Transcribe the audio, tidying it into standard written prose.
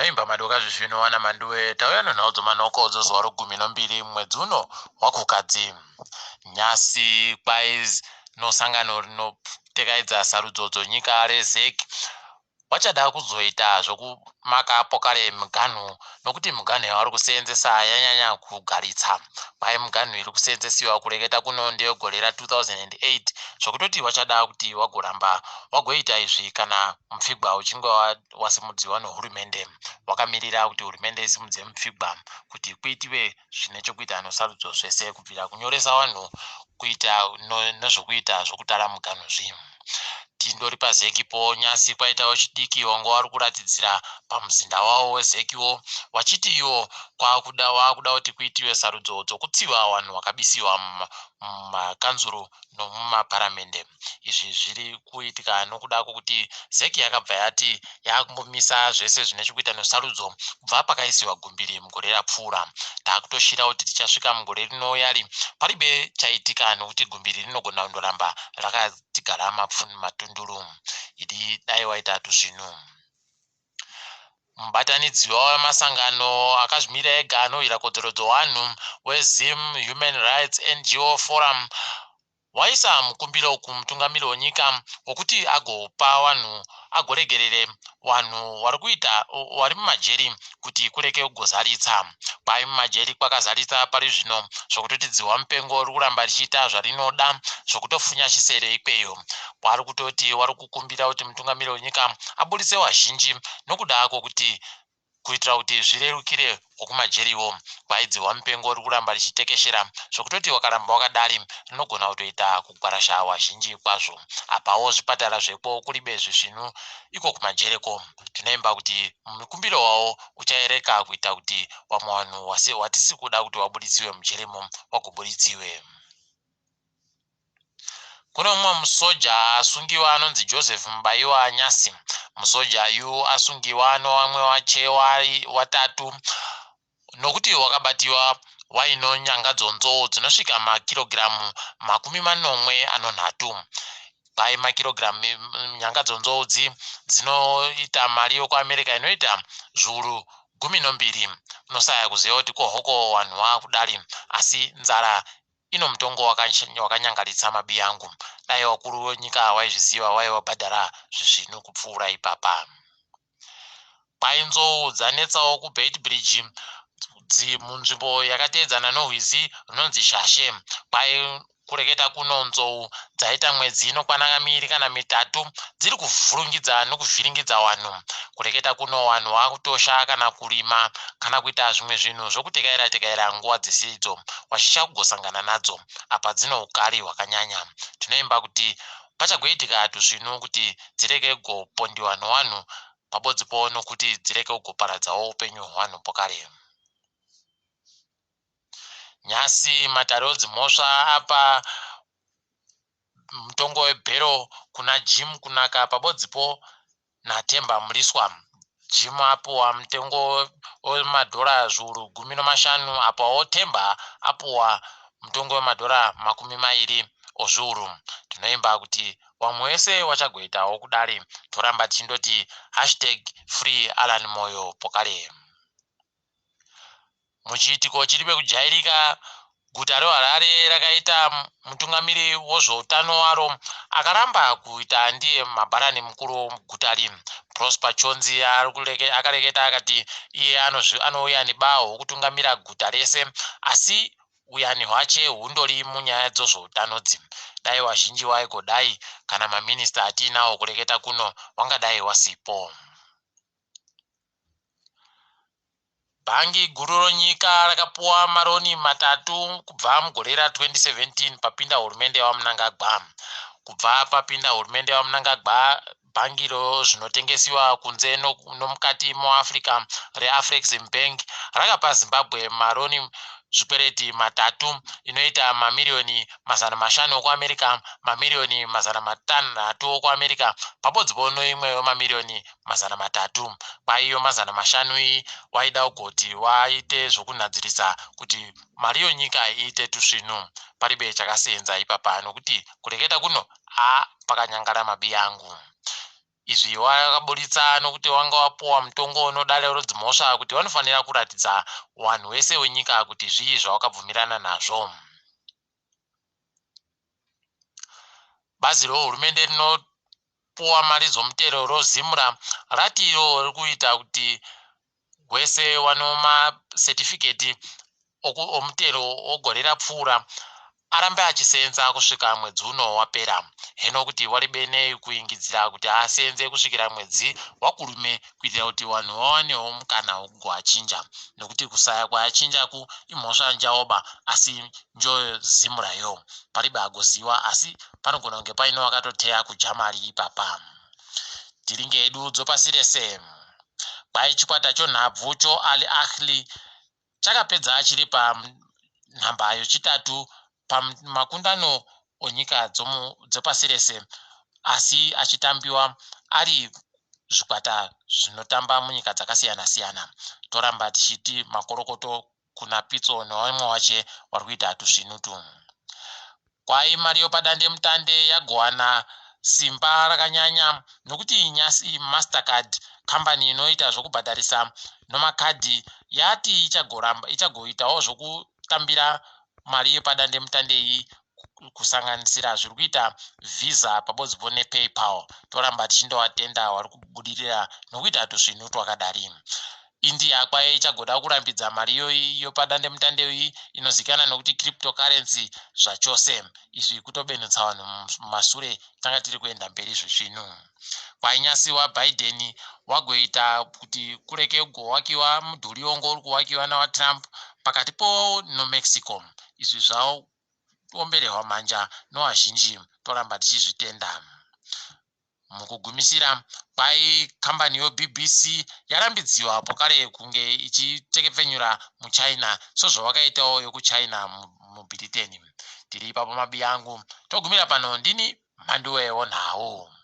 Tinoimba madoka zvisvino wana manduwe tauya nenhau dzomanoko dzozuva rogumi nombiri mwedzi uno waKukadzi. Nyasi kwaiz nosangano rinotekaidza sarudzo dzonyika reZEC vachada kuzoita zvokumaka pokare miganhu nokuti miganhu yavari kuseenzesa yanyanya kugaritsa. Kwai miganhu iri kuseenzesiwa kureketa kuno ndeyegore ra2008 zvokutoti vachada kuti vagoramba vagoita izvi kana mupfigwa uchinge wasimudziwa nehurumende. Wakamirira kuti hurumende isimudze mupfigwa kuti kuitiwe zvine chokuita nosarudzo zvese kubvira kunyoresa vanhu kuita nezvokuita zvokutara muganhu zvi. Tindori paZEC po nyasi kwaitawo chidiki wanga wari kuratidzira pamuzinda wavo weZEC wo wachiti iwo kwakuda wakuda kuti kuitiwe sarudzo dzokutsiva vanhu vakabisiwa mumakanzuru nomumaparamende. Izvi zviri kuitika nokuda kwokuti ZEC yakabva yati yakumbomisa zvese zvine chekuita nesarudzo kubva pakaisiwa gumbiri mugore rapfuura. Takutoshira kuti tichasvika mugore rinouyari paribe chaitika nokuti gumbiri rinogona kundoramba rakatigara matunduru. Idi dai waita tusvinu. Mubatanidzwa wemasangano akazvimirira ega anorwira kodzero dzevanhu weZim Human Rights NGO Forum waisa mukumbiro kumutungamiri wenyika wekuti agopa vanhu agoregerere vanhu vari kuita vari mumajeri kuti kureke kugozaritsa. Kwai mumajeri kwakazaritsa pari zvino zvokutoti dzihwa mupengo riri kuramba richiita zvarinoda zvokutofunya chisere ikweyo. Wari kutoti wari kukumbira kuti mutungamiri wenyika aburitse vazhinji nokuda kwokuti kuitira kuti zvirerukire wokumajeriwo. Kwaidzihwa mupengo riri kuramba richitekeshera zvokutoti wakaramba wakadari rinogona kutoita kugwarasha wazhinji kwazvo. Apawo zvipatara zveko kuribe zvisvinu iko kumajereko. Tinoimba kuti mukumbiro wavo uchaereka kuita kuti vamwe vanhu watisi kuda kuti vaburitsiwe mujeremo vagoburitsiwe. Kune mumwe musoja asungiwa anonzi Joseph Mubaiwa Nyasi. Musoja yu asungiwa nevamwe vache watatu nokuti wakabatiwa waino nyanga dzonzou dzinosvika makirogiramu 73. Kwai makirogiramu nyanga dzonzou dzi dzinoita mari yokuAmerica inoita zviuru 12. Unosaya kuziva kuti kohoko vanhu vakudari asi nzara ino mutongo wakanyangaritsa mabiyangu. Dai wakuru wenyika waizviziva waivabhadhara zvisvinu kupfuura ipapa. Kwai nzou dzanetsawo kuBeitbridge munzvimbo yakateedzana norwizi runonzi Shashe. Kwai kureketa kuno nzou dzaita mwedzi inokwana miviri kana mitatu dziri kuvhurungidza nokuvhiringidza vanhu. Kureketa kuno vanhu vakutosha kana kurima kana kuita zvimwe zvinhu zvokutekaira tekaira nguva dzisidzo wachitya kugosangana nadzo. Apa dzino ukari hwakanyanya. Tinoimba kuti pachagoitika tusvinu kuti dzirege kugopondiwa novanhu pabodzipo nokuti dzirege kugoparadzawo upenyu hwevanhu pokare. Nhasi matare edzimhosva apa mutongo webhero kuna Jim Kunaka pabodzipo naTemba Mliswa. Jim apuwa mutengo wemadhora zviuru 15 apawo Temba apuwa mutongo wemadhora 20 ozviuru. Tinoimba kuti vamwe vese vachagoitawo kudare toramba tichindoti hashtag free Alan Moyo pokare. Muchiitiko chiri pekujairika, guta reHarare rakaita mutungamiri wezveutano waro akaramba kuita ndiye mabharani mukuru weguta ri. Prosper Chonzi akareketa akati iye anouya nebaho wekutungamira guta rese asi uyani hwache hundori munyaya dzezveutano dzi. Dai wazhinji waigodai kana maminista atiinawo kureketa kuno wangadai wasipo. Bhangi guru renyika rakapuwa maroni matatu kubva mugore ra2017 papinda hurumende yaVaMnangagwa. Kubva papinda hurumende yaVaMnangagwa, bhangi rezvinotengesiwa kunze nomukati muAfrica reAfreximbank rakapa Zimbabwe maroni zvikwereti matatu inoita mamiriyoni 500 okuAmerica, mamiriyoni 600 okuAmerica pabodzipo neimwewo mamiriyoni 300. Kwaiyo 500 iyi waida kugoti waite zvokunhadzirisa kuti mari yonyika iite tusvinu. Paribe chakaseenza ipapa nokuti kureketa kuno haa pakanyangara mabiyangu. Izvi wakaburitsa nokuti wanga wapuwa mutongo unodare rodzimhosva kuti vanofanira kuratidza vanhu wese wenyika kuti zvii zvawakabvumirana nazvo. Bazi rehurumende rinopuwa mari dzomutero roZimra rati iro riri kuita kuti wese wano masetifiketi omutero ogore rapfuura arambe achiseenza kusvika mwedzi uno wapera. Heno kuti waribe nei kuingidzira kuti aseenze kusvikira mwedzi wakurume kuitira kuti vanhu vawanewo mukana wekugoachinja, nokuti kusaya kwaachinjaku imhosva njaoba asi njozimurayo paribe agoziwa, asi panogona kunge paine wakatoteya kudya mari ipapa. Tiringe hedu dzopasi rese. Kwai chikwata chonhabvu choAl Ahly chakapedza chiri panhamba yochitatu pamakundano onyika dzepasi rese asi achitambiwa ari zvikwata zvinotamba munyika dzakasiyana-siyana. Toramba tichiti makorokoto kuna Pitso nevamwe wache vari kuita tusvinutu. Kwai mari yopadandemutande yagowana simba rakanyanya nokuti nyasi Mastercard, kambani inoita zvokubhadharisa nomakadhi, yati ichagoramba ichagoitawo zvokutambira mari yepadandemutande iyi kusanganisira zviri kuita Visa pabodzipo nePayPal. Toramba tichindovatenda vari kubudirira nokuita tusvinu twakadari. India kwaye ichagoda kurambidza mari iyoyi yopadandemutande iyi inozivikanwa nokuti cryptocurrency zvachose. Izvi kutobenutsa vanhu mumasure tanga tiri kuenda mberi zvisvinu. Kwainyasi waBiden wagoita kuti kureke kugowakiwa mudhuri wongo uri kuwakiwa nawaTrump pakati po noMexico. Izvi zvaomberehwa manja novazhinji, toramba tichizvitenda. Mukugumisira, kwai kambani yoBBC yarambidziwa pokare kunge ichitekepfenyura muChina sezvavakaitawo yokuChina muBritain. Tiri ipapo mabiya angu, togumira pano. Ndini Mhanduwe wonhau.